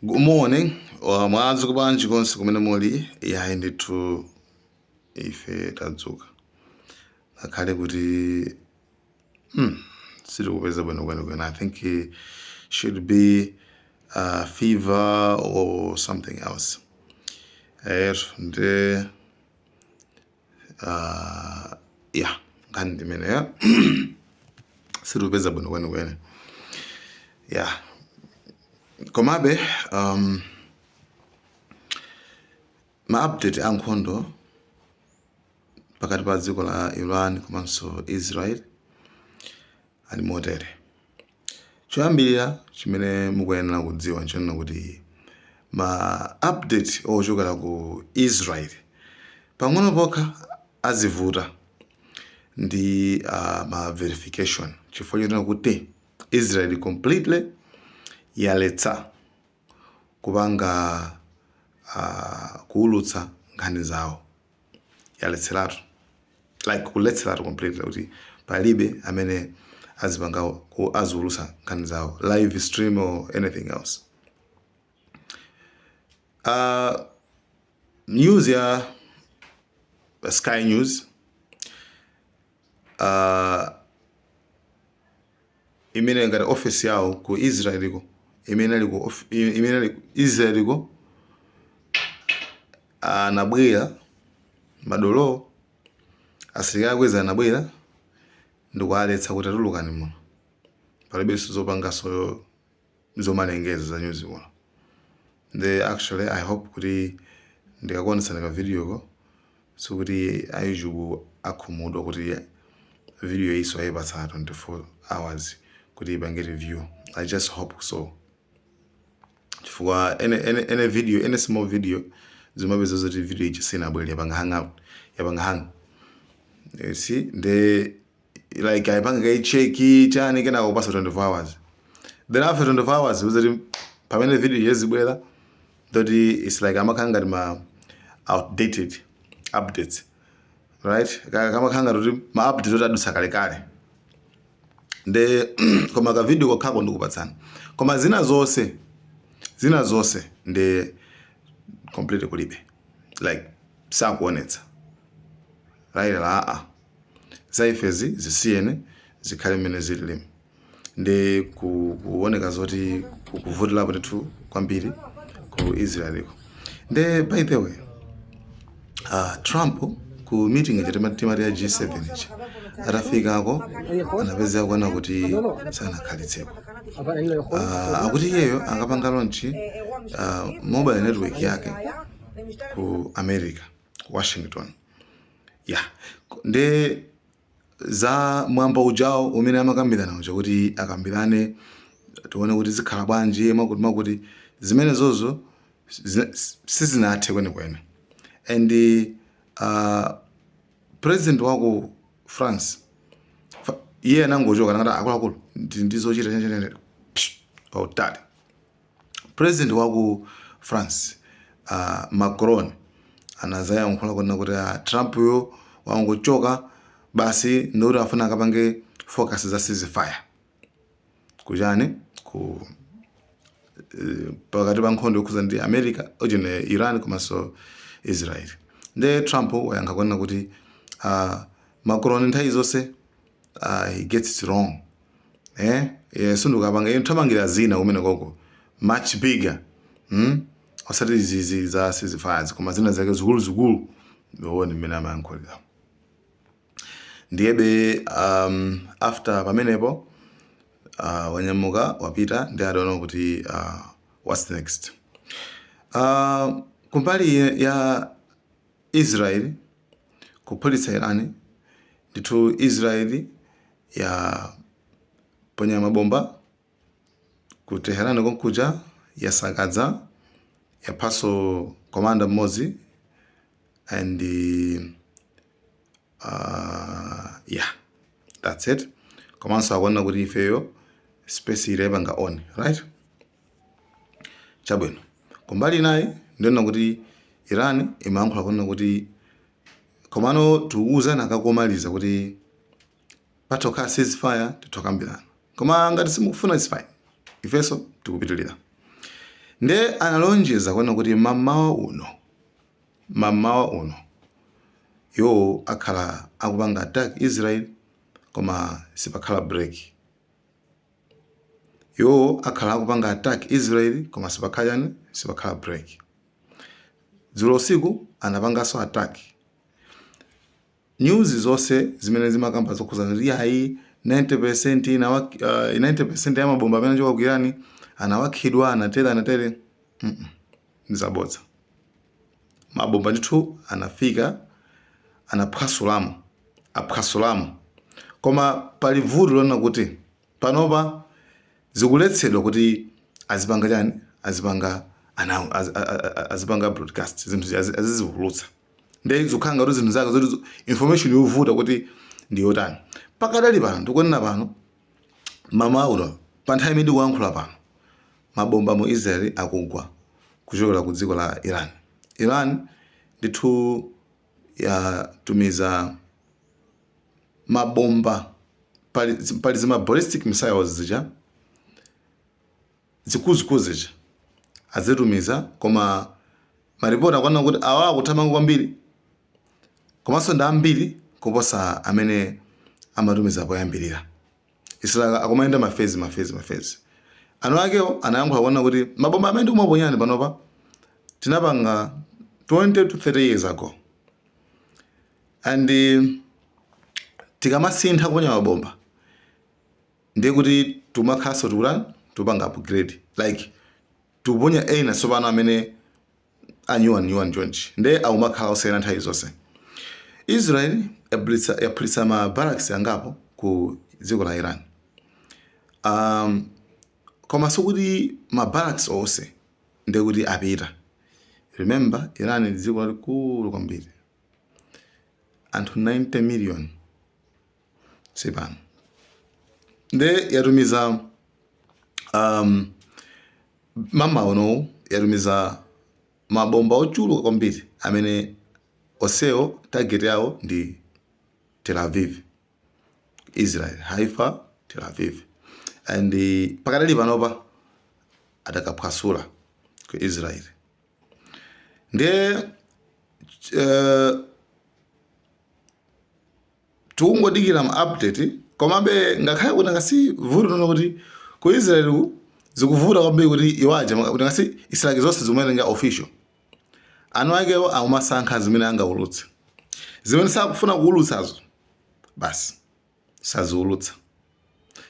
Good morning. Mwadzuka bwanji konse kumene muli? Yayi ndithu, ife tadzuka, ngakhale kuti sitikupeza bwino kwenikweni. I think it should be fever or something else. Nde yeah, nkhani ndimeneyo, sitikupeza bwino kwenikweni, yeah. Komabe ma update a nkhondo pakati pa dziko la Iran komanso Israel ali motere. Choyambirira chimene mukuyenera kudziwa nchonena kuti ma update ochokera ku Israel pang'ono pokha azivuta ndi ma verification, chifukwa chonena kuti Israel completely yaletsa kupanga kuulutsa nkhani zawo. Yaletseratu, like kuletseratu completely kuti palibe amene azipanga aziulutsa nkhani zawo, live stream or anything else. News ya Sky News imene ngati office yawo ku Israel ko, imene ali ku Israel ko, anabwera madolo asilikali akweza, anabwera ndikualetsa kuti atulukani muno, palibenso zopangaso zomalengeza za news muno. Nde actually I hope kuti ndikakuonetsani ka video ko, sikuti a YouTube akhumudwa kuti video iso ayipatsa 24 hours kuti ipange review. I just hope so, chifukwa ene video, ene small video zimapeza zoti video ichi sinabwere, yapanga hang out, yapanga hang. You see, nde like ayipanga kaicheki chani, kenaka kupasa 24 hours. Then after 24 hours uzati pamene video yezibwera ndoti it's like amakhala ngati ma outdated updates, right? Kamakhala ngati kuti ma update oti adusa kalekale. Nde koma ka video kokhako ndikupatsani, koma zina zonse ndi complete kulibe, like sakuonetsa, right? Aa, zaifezi zisiyene, zikhale mmene zililimu. Ndi kuoneka zoti kuvutirapo ndithu kwambiri ku Israeliko. Nde by the way, Trump ku meeting ija timati ya G7 ija, atafikako anapezeka kuona kuti sanakhalitseko. Akuti iyeyo akapanga launch mobile network yake ku America, ku Washington, yeah. Nde za mwambo ujawo umene amakambirana uja kuti akambirane, tione kuti zikhala bwanji, makuti makuti zimene zozo sizinathe kwenikweni. And president waku France iye anangochoka nakati akuluakulu ndizochita chanchana pautali. President waku France, Macron, anazayankhula kunena kuti Trump yo wangochoka basi, ndikuti afuna akapange focus za ceasefire kuchani, ku pakati pa nkhondo yokhuza ndi America ujene Iran komanso Israel. Nde Trump wayankha kunena kuti Macron nthawi zonse he gets it wrong, eh. Sindikapanga ine thamangira zina kumene koko much bigger, Osati izizi za ceasefires, koma zina zake zikuluzikulu. Ndione mmene amayankhulira. Ndiyebe after pamenepo wanyamuka wapita ndi I don't know kuti what's next. Kumbali ya Israel kuphulitsa Iran ndithu, Israel ya ponya mabomba ku Teheran konkuja, yasakadza, yaphaso commander mmodzi and yeah, that's it. Komanso akuona kuti ifeyo space ilepanga on, right? Chabwino, kumbali inayi ndiona kuti Iran imayankhula kuona kuti komano tikuwuzana kakomaliza kuti patokha ceasefire titokambirana, koma ngati simukufuna, it's fine, ifenso tikupitilira. Nde analonjeza kuona kuti mamawa uno iwo akhala akupanga attack Israel, koma sipakhala break. Iwo akhala akupanga attack Israel, koma sipakhala chani? Sipakhala break. Dzulo usiku anapanganso attack. News zonse zimene zimakamba zokhuzana kuti yayi, 90% 90% ya mabomba amene achoka ku Iran anawakhidwa, anatere anatere, Ndizabodza. Mabomba ndithu anafika, anaphwasulamo, aphwasulamo, koma pali vuto lona kuti panopa zikuletsedwa kuti azipanga chani? Azipanga azipanga broadcast zinthu, aziziwulutsa. Nde zikukhala ngati zinthu zake zoti information yovuta kuti ndi yotani. Pakadali pano, ndikunena pano, mama uno, pa nthawi imene ndikuyankhula pano, mabomba mu Israel akugwa kuchokera ku dziko la Iran. Iran ndithu yatumiza mabomba. Pali zima ballistic missiles zija zikuluzikulu zija azitumiza, koma maripoti akuona kuti awa akuthamanga kwambiri, komanso ndi ambiri kuposa amene amatumiza poyambirira. Israel akumayenda ma phase, ma phase, ma phase. Anu akewo anayankhula kuona kuti mabomba amene ndikumaponyani panopa tinapanga 20 to 30 years ago, and tikamasintha kuponya mabomba, ndiye kuti tumakhaso tikutani? Tupanga upgrade, like tikuponya ena tsopano amene anyuwani nyuwani chonchi. Nde akumakhala osiyana nthawi zonse. Israel yaphulitsa ma barracks angapo ku dziko la Iran, koma sikuti ma barracks onse ndiye kuti apita. Remember, Iran ndi dziko lalikulu kwambiri, anthu 90 million sipano. Nde yatumiza, mama uno yatumiza mabomba ochuluka kwambiri amene onsewo target yawo ndi Tel Aviv, Israel, Haifa, Tel Aviv, and pakadali panopa adakaphwasula ku Israel. Ndiye tikungodikira ma update. Komabe ngakhale kuti ngasi vuto nono kuti ku Israel ku zikuvuta kwambiri kuti iwaja kuti ngasi Israel zonse zimene nga official, anu akewo akumasankha zimene angaulutse. Zimene sakufuna kuulutsazo basi saziulutsa,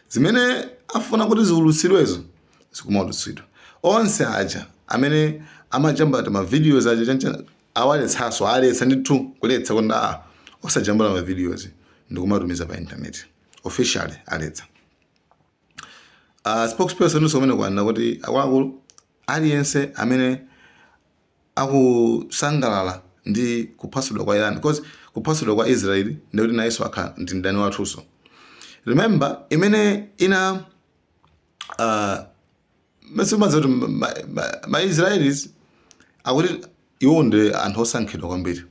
zimene afuna kuti ziulutsidwezo zikumaulutsidwa. Onse aja amene amajambula ma videos aja chancha awaletsanso, aletsa ndithu, kuletsa kuti a osajambula ma videos ndikumatumiza pa internet. Officially aletsa. Spokesperson nso kumene kwanena kuti akuluakulu, aliyense amene akusangalala ndi kuphasidwa kwa Iran, because kuphasidwa kwa Israel ndikuti nayenso akhala ndi mdani wathunso. Remember, imene ina masimazi kuti ma Israelis akuti iwo ndi anthu osankhidwa kwambiri,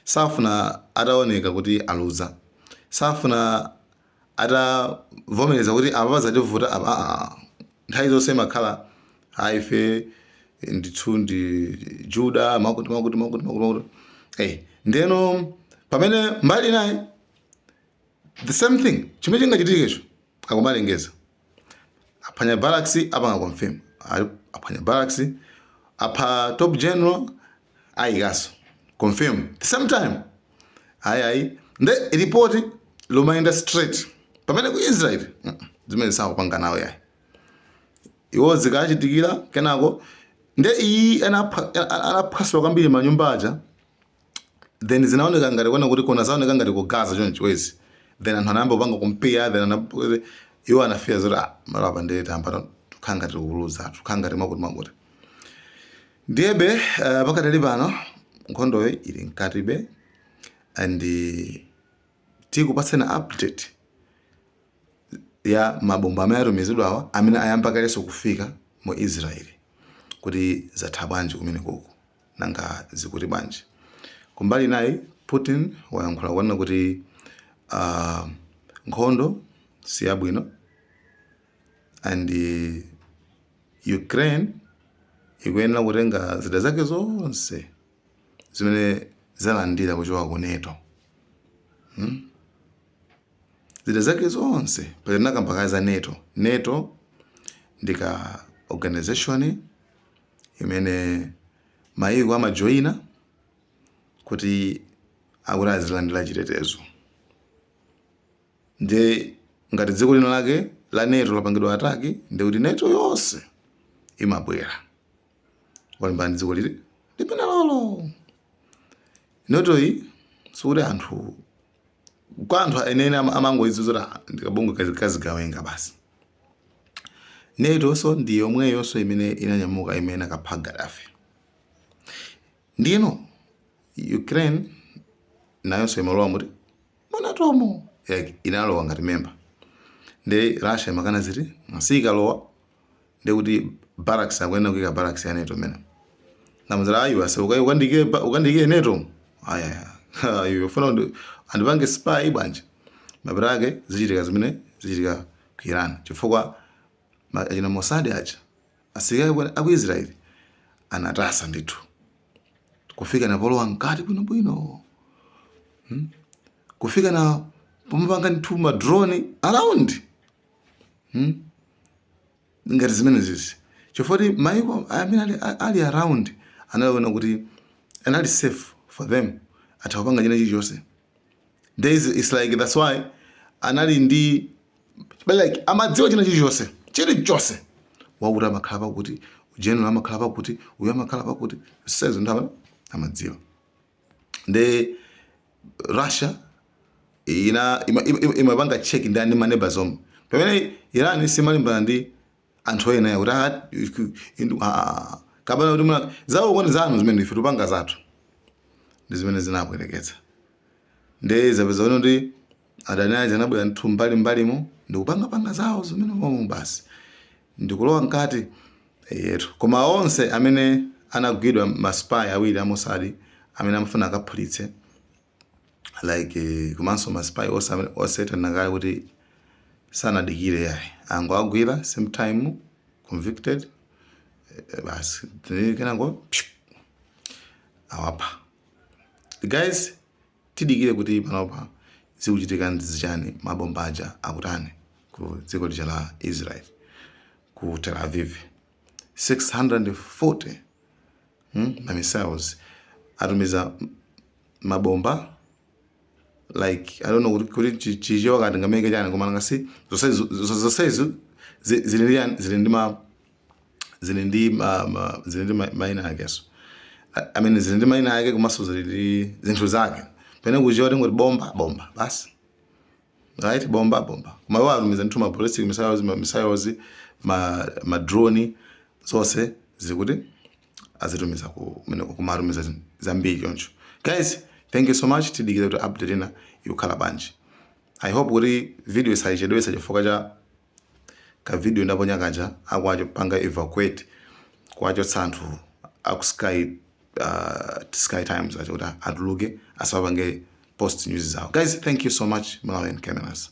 safuna ataoneka kuti aluza, safuna atavomereza kuti apa pazativuta apa. Nthawi zonse imakhala aife ndithu ndi Juda, makuti makuti makuti makuti makuti. Ndeno pamene mbali naye the same thing chimene chingachitikecho, akumalengeza aphwanya barracks, apanga confirm aphwanya barracks, apha top general, ayikaso confirm the same time. Ayi ayi, nde ripoti lomayenda straight. Pamene ku Israel zimene sakupanga nawo yayi, iwo zikachitikira kenako. Nde iyi anaphwasula kwambiri manyumba aja, then zinaoneka ngati kuona kuti kona zaoneka ngati ku Gaza chonchi wezi. Then anthu anayamba kupanga compare, then iwo anafika zoti ah, malo apa ndiye tamba tukhala ngati tikuluza, tukhala ngati makuti makuti. Ndiyebe pakadali pano nkhondoyo ili mkatibe, and tikupatsani update ya mabomba amene atumizidwawa, amene ayamba kalenso kufika mu Israeli, kuti zatha bwanji kumene koko, nanga zikuti bwanji. Kumbali nayi Putin wayankhula kuona kuti nkhondo siyabwino and Ukraine Ikuyenera kutenga zida zake zonse zimene zalandira kuchoka ku NATO, Zida zake zonse patinakamba kale za NATO. NATO ndi ka organization imene mayiko amajoyina kuti akuti azilandira chitetezo. Ndi ngati dziko lina lake la NATO lapangidwa attack, ndi kuti NATO yonse imabwera kulimbana ndi dziko lili limene lolo. NATO iyi sikuti anthu kwa anthu enene amangoidziwa kuti, "Ah, ndikabungwe kazigawenga basi." NATO so ndi yomweyonso imene inanyamuka, imene akapha Gaddafi. Ndiyeno Ukraine nayonso imalowa muti mu NATOmo, like inalowa ngati member. Ndi Russia imakana ziti masikalowa, ndi kuti barracks, akuyenera kuyika barracks ya NATO mene namuzira ayi ase ukandike ukandike NATO. Aya, iwe ufuna andipange spy bwanji? Mapita ake zichitika zimene zichitika ku Iran, chifukwa achina Mossad aja, asilikali aku Israel anatasa ndithu kufika napolowa mkati bwinobwino, Kufika na pomapanga ndithu ma drone around, Ngati zimene zizi, chifukwa kuti maiko amene ali around analiona kuti anali safe for them, atha kupanga china chilichonse. There is, it's like that's why anali ndi, but like amadziwa china chilichonse, chilichonse, wakuti amakhala pakuti, general amakhala pakuti, uyu amakhala pakuti, sezo nthu amadziwa. Ndi Russia ina imapanga check ndi ani, ma neighbors omwe, pamene Iran simalimbana ndi anthu ena yakuti, "Ah, ah, kapena kuti muna zawo koni zanu zimene ife tupanga zathu." Ndi zimene zinabwereketsa. Ndi zapeza kuti adani aja anabwera ndithu mbali mbalimo ndikupangapanga zawo zimene momwe basi ndikulowa mkati yetu. Koma onse amene anagwidwa, ma spy awiri a Mossad amene amafuna akaphulitse, like komanso ma spy onse onse tanakale kuti sanadikire yayi, ango agwira same time, convicted, basi kenako pshu, awapha. Guys, tidikire kuti panopa zikuchitika nzichani, mabomba aja akutani ku dziko lija la Israel, ku Tel Aviv. 640 ma missiles atumiza, mabomba, like I don't know kuti chichewa kati ngameke chani, koma ngasi zonsezo zili ndi chani, zili ndi mayina akeso. I mean, zili ndi mayina ake komanso zili ndi zinthu zake. Pene kuchiwa tingoti bomba bomba basi, right? Bomba bomba. Koma iwo atumiza ndithu ma ballistic missiles, ma missiles, ma drone, zonse zikuti azitumiza kumeneko, koma atumiza zambiri choncho. Guys, thank you so much. Tidikire kuti update ina ikukhala bwanji. I hope kuti video isayichedwesa chifukwa cha ka video ndaponya kaja akwacho panga evacuate kwachotsa anthu aku Sky Times acho kuti atuluke, asapange post news zawo. Guys, thank you so much. Malawian Cameras.